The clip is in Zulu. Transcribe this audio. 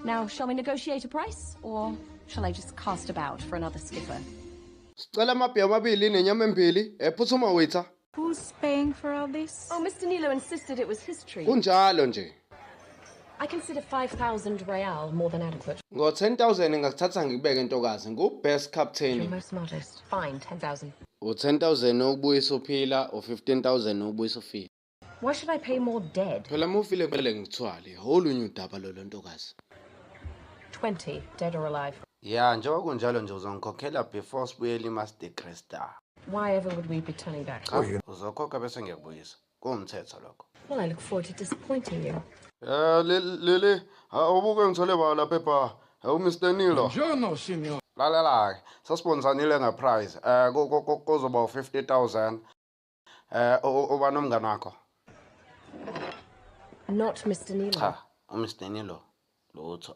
Now, shall we negotiate a price, or shall I just cast about for another skipper? Sicela amabhiya amabili nenyama embili. Phuthuma, waiter. Who's paying for all this? Oh, Mr. Nilo insisted it was his treat. Kunjalo nje. I consider 5,000 real more than adequate. Ngo-10,000 ngakuthatha ngikubeke, ntokazi. Ngu-best You're captain. most modest. Fine, 10,000. U-10,000 ukubuyisa uphila, u-15,000 ukubuyisa ufile. Why should I pay more dead? Phela uma ufile kumele ngikuthwale. Olunye udaba lolo, ntokazi. 20, dead or alive. Ya, njengoba kunjalo nje uzongikhokhela before sibuyele iMas de Cresta. Why ever would we be turning back? Cha, uzokhokha bese ngiyakubuyisa. Kuwumthetho lokho. Well, I look forward to disappointing you. Lele, ubuke ngithole ba lapha eba, uMr Nilo. Buongiorno, signor. Lalela ke, sasibonisanile ngeprice. Kuzoba u-50,000. Uba nomngane wakho? Not Mr. Nilo. Cha, uMr Nilo lutho.